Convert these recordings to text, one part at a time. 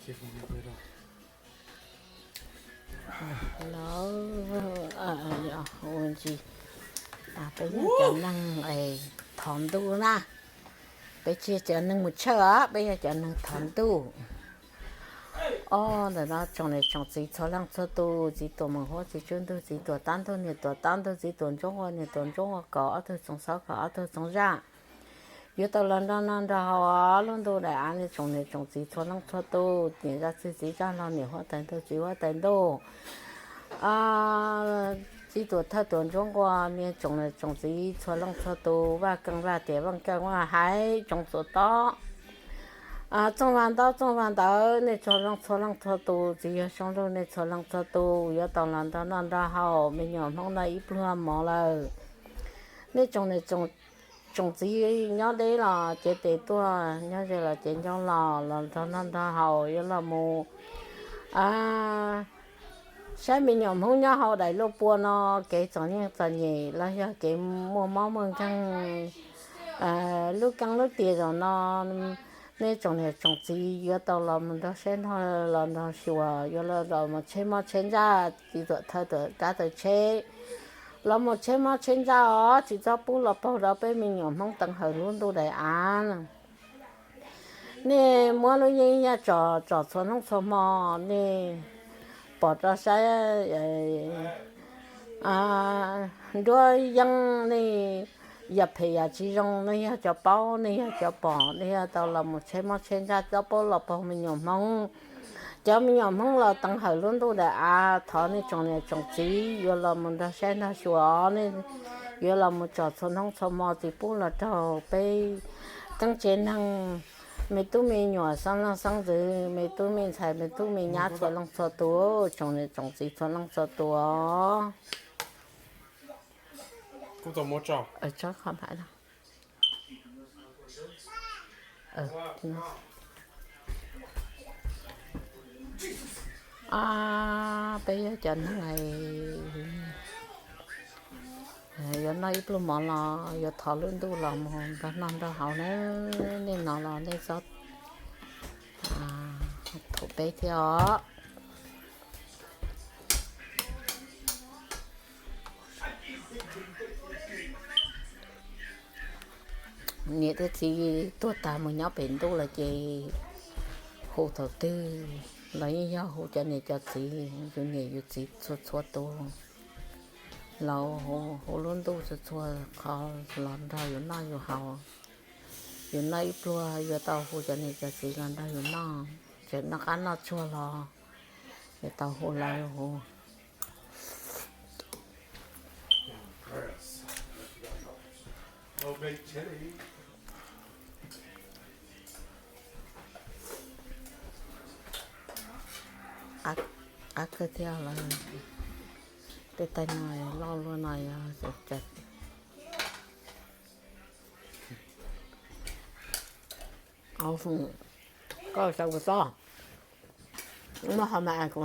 Los, ua ntsis, peb yog cov neeg thov ntuj na, peb tsis yog cov neeg mus tshawj os, peb yog cov neeg thov ntuj. Os, ntawm no tsoom niam tsoom txiv txhua leej txhua tus, txiv tuam meem huab, txiv tswb ntug, txiv tuam tab ntug, niam tuam tab ntug, txiv tuam ntsuab nqua, niam tuam ntsuab nqua, kom ob tug txoos xauv, kom ob tug txoos zaj. Yuav tau los nrog noj nrog haus lub ntuj daim av, nej tsoom niam tsoom txiv txhua leej txhua tus, niam zaj txwj txiv zaj laug, niam huab tais ntuj txiv huab tais ntuj, txiv tuam thawj tuam ntsuab nqua, nej tsoom niam tsoom txiv txhua leej txhua tus, vaj keej vaj tiam, vaj keej vaj haiv, tsoom txuas tob, txooj vaj ntaub txooj vaj ntawv, nej txhua leej txhua leej txhua tus, txiv yawg Soob Lug, nej txhua leej txhua tus yuav tau los nrog noj nrog haus, me nyuam Hmoob noj ib pluag mov lawm. Nej tsoom niam tsoom txiv nyob deb los cev tes tuaj, nyob ze los cev ncauj los, los nrog noj nrog haus, yuav los mus saib me nyuam Hmoob nyob hauv daim luj pua no kev txom nyem txom nyem los yog kev muaj mob muaj nkeeg, lub keeb lub tiam zaum no, nej tsoom niam tsoom txiv yuav tau los mus nrog saib nrog los nrog xyuas, yuav los mus tsheb mob tsheb ntsaj, txiv tuam thawj tuam kab tawm tsheb, los mus tsheb mob tsheb ntsaj os, tsis txhob pub los paug rau peb me nyuam Hmoob teev hawm lub ntuj daim av. Nej muab lub yeeb yaj tsom tsom txhua hnub txhua hmo, nej pom rau saib nruab yeeb, nej yam phem yam tsis zoo, nej yog cov paub, nej yog cov pom, nej yuav tau los mus tsheb mob tsheb ntsaj, txhob pub los paug me nyuam Hmoob. Cov me nyuam Hmoob los teev hawm lub ntuj daim av, thov nej tsoom niam tsoom txiv yuav los mus nrog saib nrog xyuas, nej yuav los mus tsom txhua hnub txhua hmo, tsis pub los raug peb keeb tsev neeg, me tub me nyuam, xeeb leej xeeb ntxwv, me tub me ntxhais, me tub me nyab txhua leej txhua tus, tsoom niam tsoom txiv txhua leej txhua tus. Peb yog cov neeg yuav noj ib pluag mov los yuav thov lub ntuj los mus nrog noj nrog haus na, nej no los nej txhob thuam peb thiab os. Niam thiab txiv tuag tas mus nyob pem ntuj lawm ces hu thaum twg los yeej yog hu cov niam cov txiv, yus niam yus txiv txhua txhua tus los hu lub ntuj txhua txhua qhov los nrog yus noj yus haus. Yus noj ib pluag yuav tau hu cov niam cov txiv los nrog yus noj, tseem noj qab noj tsuag los yuav tau hu lawv hu. Qab kawg thiab lawm, tej taig no loj luaj no yog. Koj xav kuv txob, muab ho mas kuv,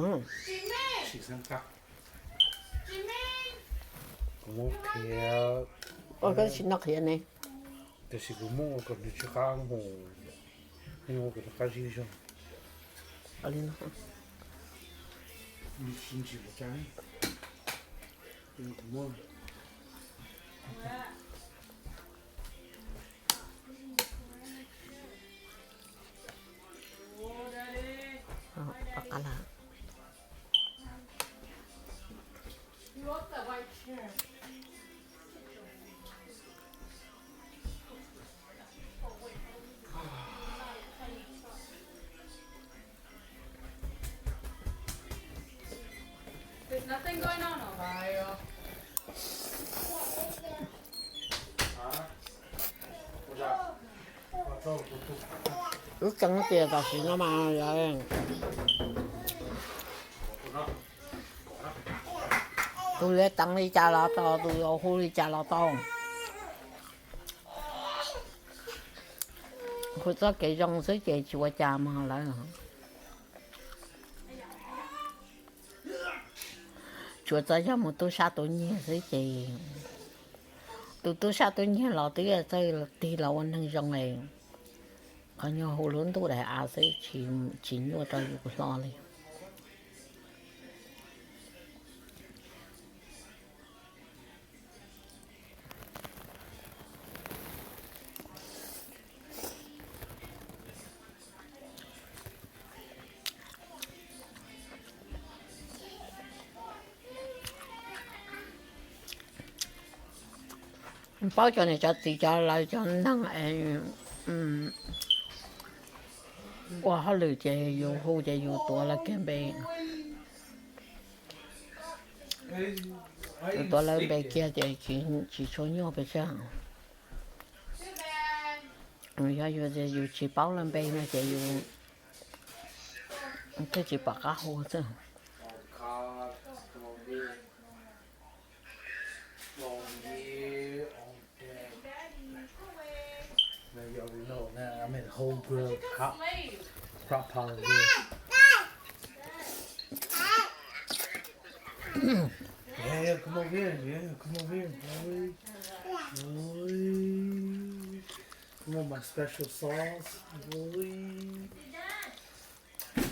kuv tsis noj qhiav ne. Tiam sis kuv muab ua kom nws tsw qab mus, ua kom nws qab zib zog. There's nothing going on over there. Wb tseev tias tam sim no mas tus yuav teev li cas los tau, tus yuav hu li cas los tau. Hu txoj kev zoo xwb ces tsis ua cas mas lawm. Tsuas txog yog mus tub sab tub nyiag xwb ces tus tub sab tub nyiag los twb txawj tig los ua neeg zoo es Qhov nyuag hu lub ntuj daim av xwb, tsis nyuaj rau yus hlo li. Paub cov niam cov txiv cov lawv cov neeg ua hauj lwm ces yus hu ces yus tuav lawv kiag npe. Yus tuav lawv npe kiag ces tsis tshua nyuaj pes tsawg. Yog yus tsis paub lawv npe no ces yus thiaj tsis pom qab hu xwb. Now you already know, man. I made a whole grill, hot crock pot over here. Yeah, yeah, come over here. Yeah, come over here, boy. Boy. Come on, my special sauce, boy.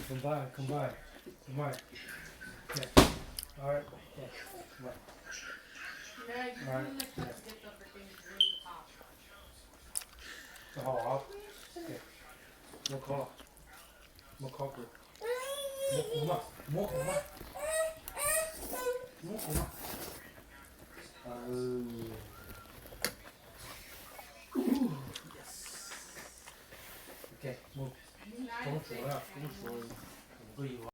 Come by, come by, come by. Yeah. All right. Yeah. Come on. All right. Yeah. Hov, muab khob, muab khob kuv, muab kuv mas, muab kuv mas, muab kuv mas. Yes. Ok, mus. Koob tsuav, koob tsuav, kuv yuav.